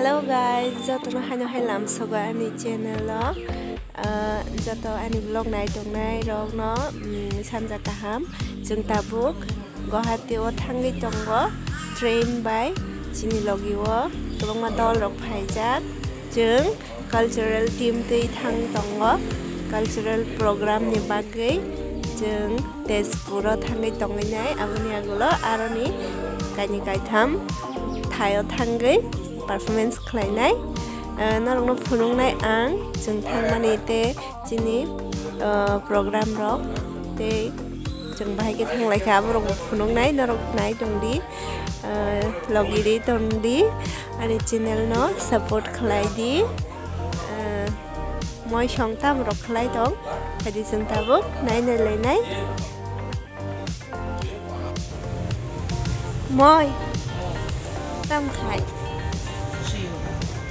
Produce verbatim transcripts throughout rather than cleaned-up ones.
Hello guys, jotono haino hai lamsogo ani channel o. Ah, joto ani vlog nai tongnai rokno, mm, sanja kaham. Chwng tabuk Guwahati o thangwi tongo train bai, chini logi o kwbangma dol rok phaijak. Chwng cultural team twi thang tongo, cultural program ni bagwi chwng Tezpur o thangwi tongwi nai, aboni agulo aroni kaini kaitham thai o thangwi performance khlainai. Ah, norokno phunuknai ang, chwng thangmani tei chini, ah, program rok tei chwng bahai khe thanglaikha, aborokbo phunuknai, norok nai tongdi, ah, logiri tongdi, ani channel no support khlaidi, ah, moi song tam rok khlai tong, haidi chwng tabuk nai nai lainai. Moi. Tam khai.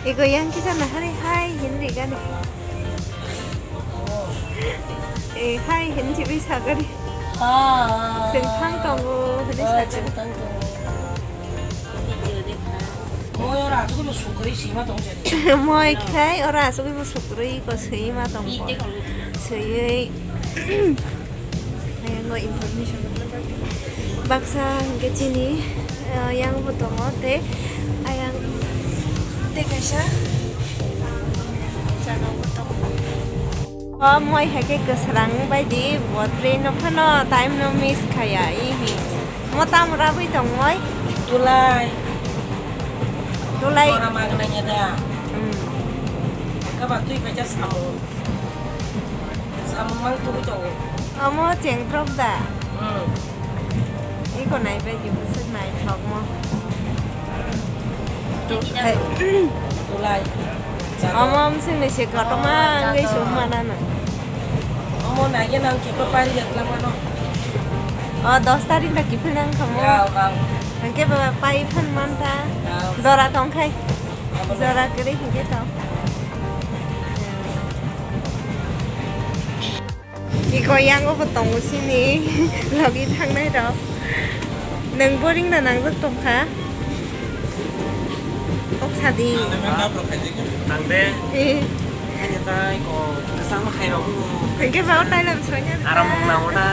Ego yang kisa na hari hai hin ri gani. Eh, hai hin chibi sagari. Sing thang tongo, hini sagari. Moi ora asuk mo sukri sima tong jani. Moi khai ora asuk mo sukri ko sima tong ko. Sui. Ayango information baksa hingke chini, eh, yang bo tongo tei ayang tei kaisa jaga bo tongo. O moi hai khe kwsrang bai di, bo train no phano time no miss khaya, ihi. Mo tamo rabwi tong moi? Tulai. Tulai. Ora magna nya da. Hmm. Ka ba twi kaisa samung. Samung mang tugwi tongo. Omo chengprok da? Hmm. Iko naibai di bwswk naithokmo. Tu-, eh, Tulai. Omo omswkni se kotorma wngwi sum manano. Omo naikhe nang khe pari jak langmano. O dos tarik da kiphil nang kamo. Ya, bang. Hingke ba pai phan manta. Ya. Dora tongkhai. Jora kwrwi hingke tong. Iko yango bo tongo sini logi thangnai rok. Nwng boring na nangjak tongkha. Kok sadi. Tang de. Eh. Ani tai ko kesang ma khairok. Hingke ba o tailam sonya. Aram mung na ora.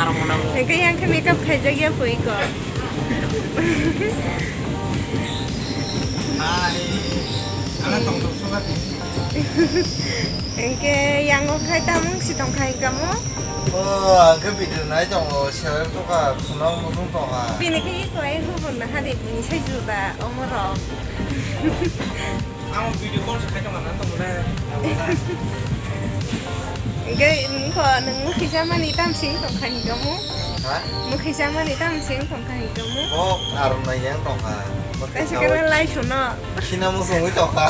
Aram mung na. Hingke yang khe makeup khaijak ya pui ko. Hai. Ana tong tong suka. Hingke yango khai tamung si tong khai kamo. O, hingke video nai tongo, sewek toka, phunang mutung toka. Bini khe iko ai hubun na hadi bini sai juda omorok. Ang video call se khai tong na tong na. Hingke nungko nung mukhi jamani tamsing tong khai kamo. Ha? Mukhi jamani tamsing tong khai kamo. O, arom na yang tong kha. Kaisa kena lai suno. Khina musungwi tong kha.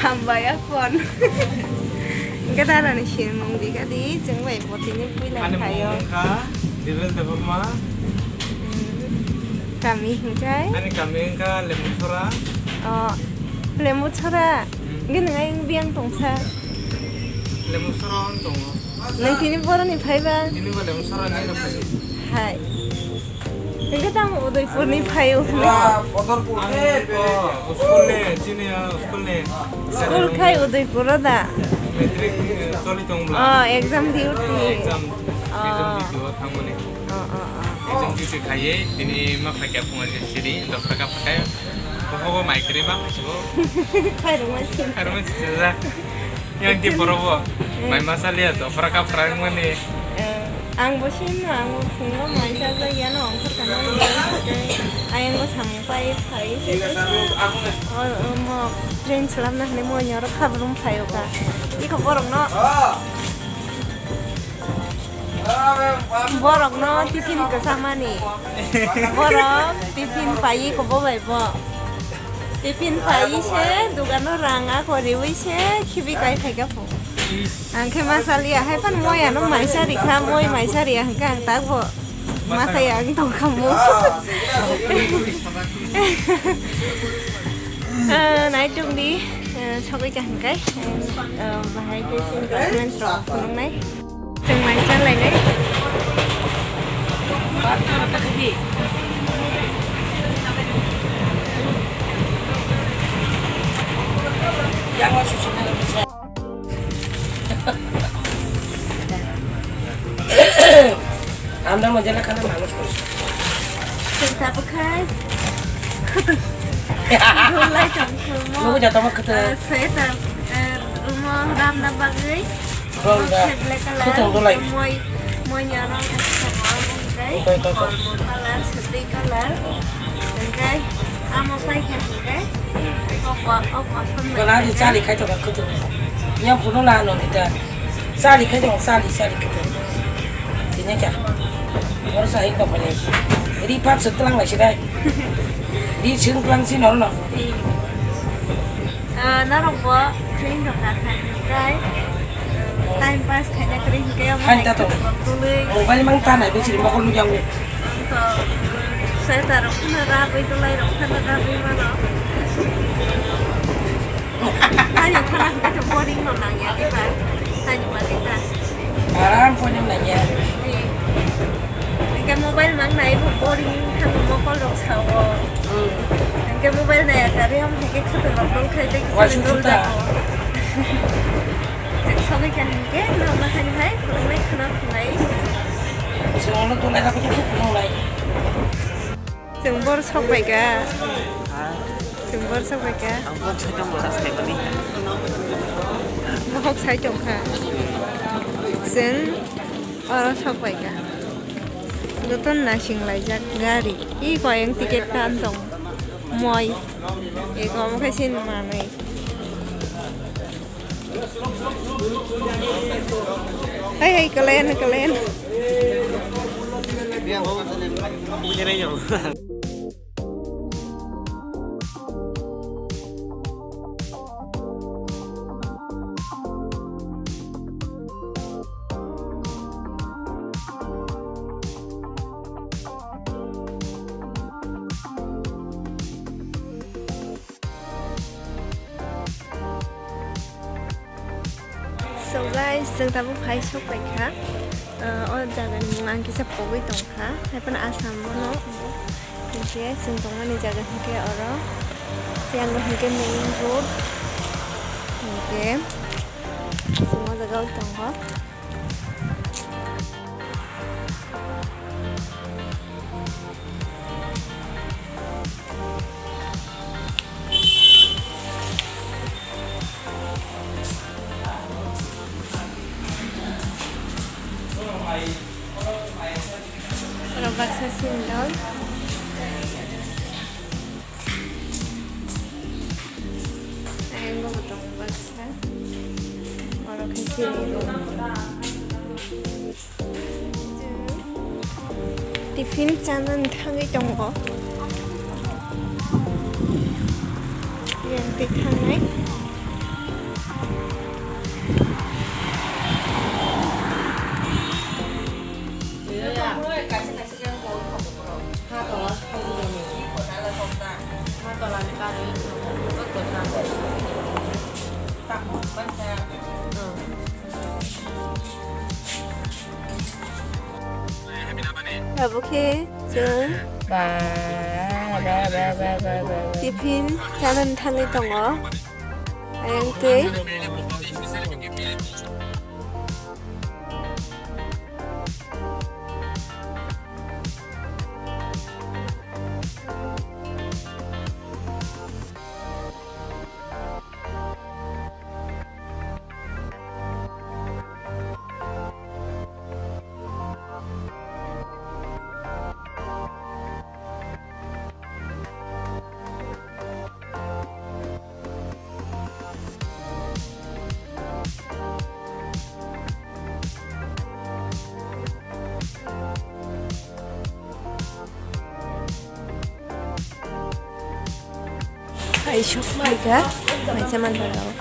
Hambai akon. Hingke dara ni sinmung di gadi, chwng bai botini puila. Ani phaio. Mung kha Dibel Debbarma. Hmm. Kami hingkai? Ani kami hingka Lemuchora. O, Lemuchora. Hmm. Hingke nang ayang biang tongsa. Lemuchora on tongo. Nang tini boroni phaiba? Tini bo Lemuchora ni phai. Hai. Hingke tamo Udaipurni phaio hwnwi. Ani ko, school ni, chini, ah, school ni. School khai Udaipuro da? Matric, eh, choli tong bla. Oh, exam duty. Exam, exam duty o thangmani. Oh, oh, oh. Exam duty khaiye, tini ma phaikha phungo je siri, dosra ka phakai. Bohogo mai kiri ma phaisibo. Khairokma si. Khairokma si ja. Yang di porobo. Eh. Mai masaliya to, pora ka pora mani. Eh, ang bo sin no, ang bo phungo mai sa ja ya no, ongkhor kana ni. Ayang bo samung pai phai se. O, o, mo train salam na hne mo nyoro khabrum phai oka. Iko borok no. Borok no tiffin kwchamani. Borok tiffin paiwi ko bo bai bo. Tiffin paiwi se dugano rang ako riwi se khibi kai phaikha pho. Ang khe masaliya hai phan moi ano maisa rikha, moi maisa riya hwnkhe ang tak bo masaya ang tongkha mo. Ah, nai tongdi, eh, sogwi kaham kai, eh, bahai khe chini documents rok phunuknai. Chwng mai chalainai. Anda mo jela kana manus ko. Senta bukai. Dulai tong kumo. Nugu jatama kete. Seta rumo ram na bagwi. Ronda. Black color. Khutang dulai. Moi, moi nyarang. Ito, ito, ito. Color, sete color. Engkai amo sai khe engkai. Opa, opa. Kona di chali khai to ka khutang. Nyam puno na no nita. Chali khai to chali, chali khutang. Tini kya? Oro sa hik to pani. Ri pap se tlang lai si dai. Ri sing tlang si no no. Ah, norok bo train rok kha kha hinkhe, ah, time pass khaina kwrwi hinkhe omo hai ta to. Tului. Mobile mang ta nai bisi mokol nung yang. To, seta rok khna rabwi, tolai rok khna rabwi mano. Ani khna hinkhe to boring no nangya diba? Ani bagwi ta. Aram ponim nangya. Hinkhe mobile mang nai bo boring kha mokol rok sao. Hmm. Hinkhe mobile nai kari ham hinkhe khwtwng rok dol khai tei. Waisung dol suta. Jago. Chwng sogwi kha hinkhe no ma hani hai khulumai khna khulai. Chwng no tongnai rok khe khulumlai. Chwng bor sok bai kha. Ha? Chwng bor sok bai kha. Ang kok sai tong bora sai mani. Bohok sai tong kha. Chwng oro sok bai kha. Joto nasing laijak gari. I koyang ticket tan tong. Moi. Eko omo khe sin manwi. Hai, hai, kalian, kalian. So guys, chwng tabuk phai sok pai kha. Ah, o jaga ni mung ang kisa pogwi tong kha. Hai phano Assam bono. Hinkhe chwng tongmani jaga hinkhe oro. Tei ang hinkhe main road. Hinkhe chwng o jaga o tongo. Oro baksa sindol. Ayang bo tongo baksa. Oro khe sini. Tiffin chanani thangwi tongo. Yang twi thangnai. Abo khe chwng ba, ba, ba. Tiffin chanani thangwi tongo. Ayang twi. Kaisok maika, maisa mantharo.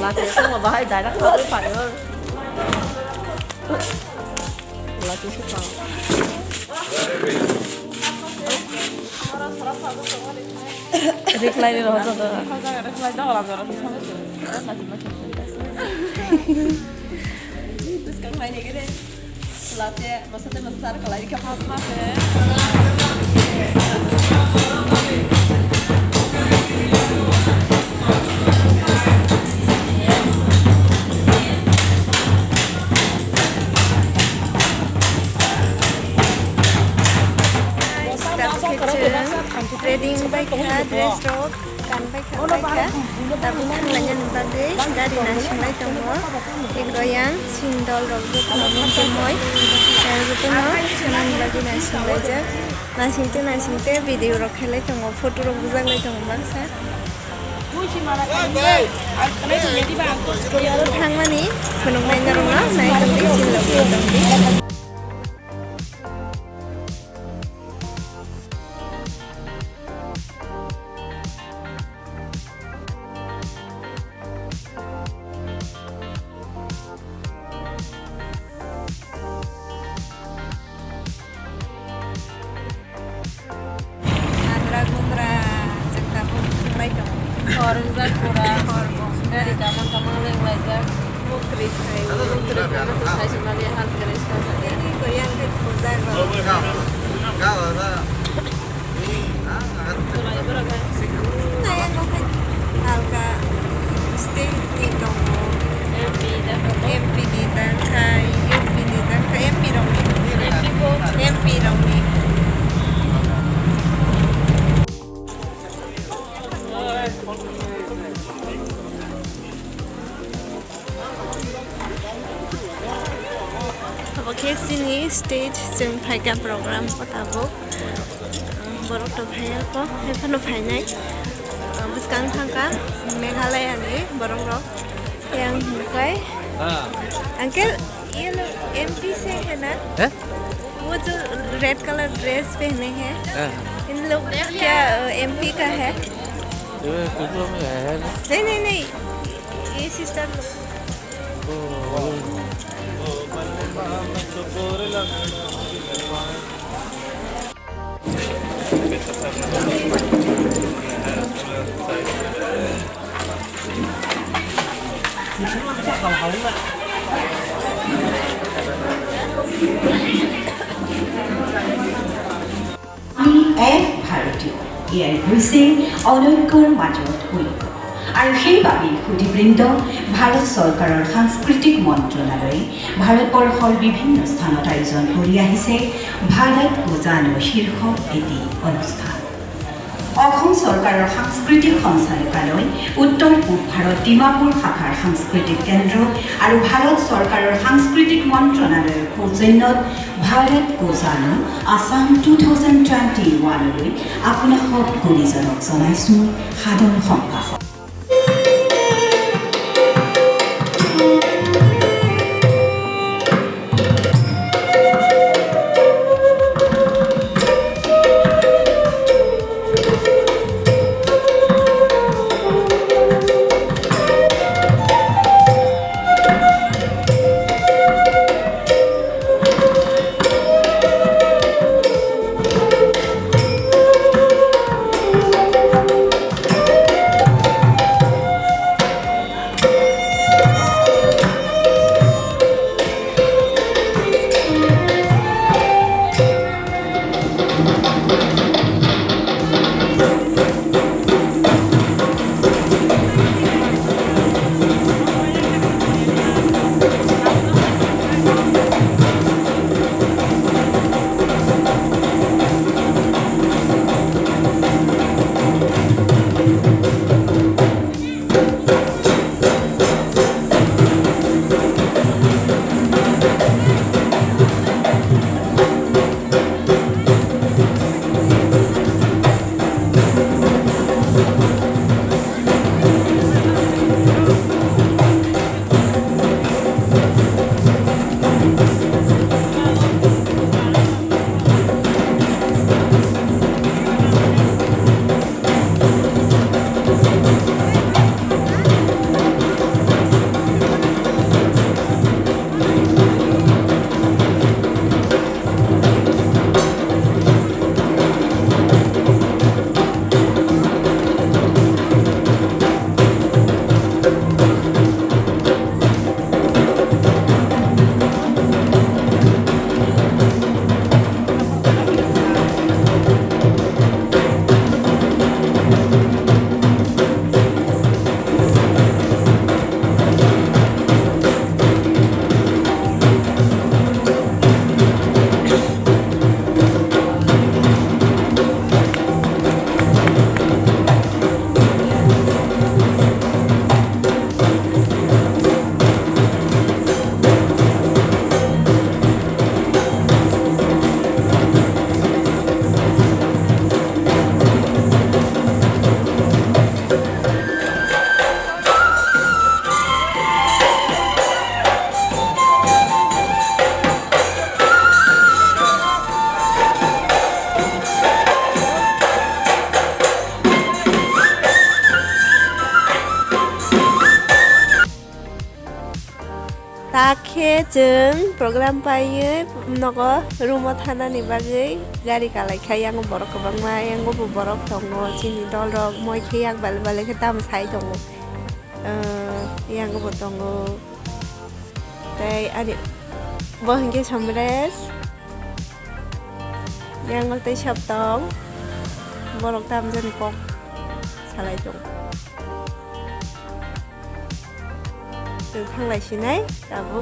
Lachi sung bahai direct khaui phaio. Lachi sung. Reply ni roh joto. Reply joto. Bwskang nainai khe de. Chwla se, masa tei masa sar kalai khe pha pha se. Ready wngbaikha, dress rok kanbaikha, kanbaikha. Tabuk thanglainani bagwi gari nasinglai tongo. Eko yang sindol rok jotono muktimoi, jotono sanani bagwi nasinlaijak. Nasingte nasingte video rok khailai tongo, photo rok bujaklai tongo baksa. Thangmani phunuknai norokno nai tongdi, chinlogwi tongdi. Nadra gumra chwng tabuk thangbai tongo. Hor wngjak pura. Hor bo. Gari kamang kamang lenglaijak. Mukri khai. Mukri khai. Mukri khai. Mukri khai. Tini ko yang khe thujak rok. Halka state ni tongo. M P ni tangkha, U P ni tangkha, M P rokni. M P rokni. Obo khe chini stage, chwng phaikha program o tabuk. Borok tok phaiya kho, hai phano phainai. Bwskang thangkha Meghalaya ni borok rok. Yang hwnkhai, uncle, ye log M P se hai na? He? Wo jo red color dress pehne hai, हाँ। In log kya, uh, M P ka hai? ये कुछ लोग है, है ना? Nahi, nahi, nahi. Ye sister log. আমি এক ভাৰতীয়, এয়াই হৈছে অনৈক্যৰ মাজত ঐক্য। আৰু সেইবাবেই সুধীবৃন্দ, ভাৰত চৰকাৰৰ সাংস্কৃতিক মন্ত্ৰণালয়ে ভাৰতবৰ্ষৰ বিভিন্ন স্থানত আয়োজন কৰি আহিছে ভাৰত গো জানো শীৰ্ষক এটি অনুষ্ঠান। অসম চৰকাৰৰ সাংস্কৃতিক সঞ্চালকালয়, উত্তৰ পূব ভাৰত ডিমাপুৰ শাখাৰ সাংস্কৃতিক কেন্দ্ৰ আৰু ভাৰত চৰকাৰৰ সাংস্কৃতিক মন্ত্ৰণালয়ৰ সৌজন্যত ভাৰত গো জানো আছাম টু থাউজেণ্ড টুৱেণ্টি ওৱানলৈ আপোনাক সকলোজনক জনাইছোঁ সাদৰ সম্ভাষণ। Khe chwng program paiwi nogo room o thanani bagwi gari kalaikha, yango borok kwbangma, yango bo borok tongo, chini dol rok moi khe yak bale bale khe tamo sai tongo. Yango bo tongo. Tei ani bo hinkhe Somres. Yango tei sab tong. Borok tamjani kok salai tong. Chwng thanglai sinai tabuk.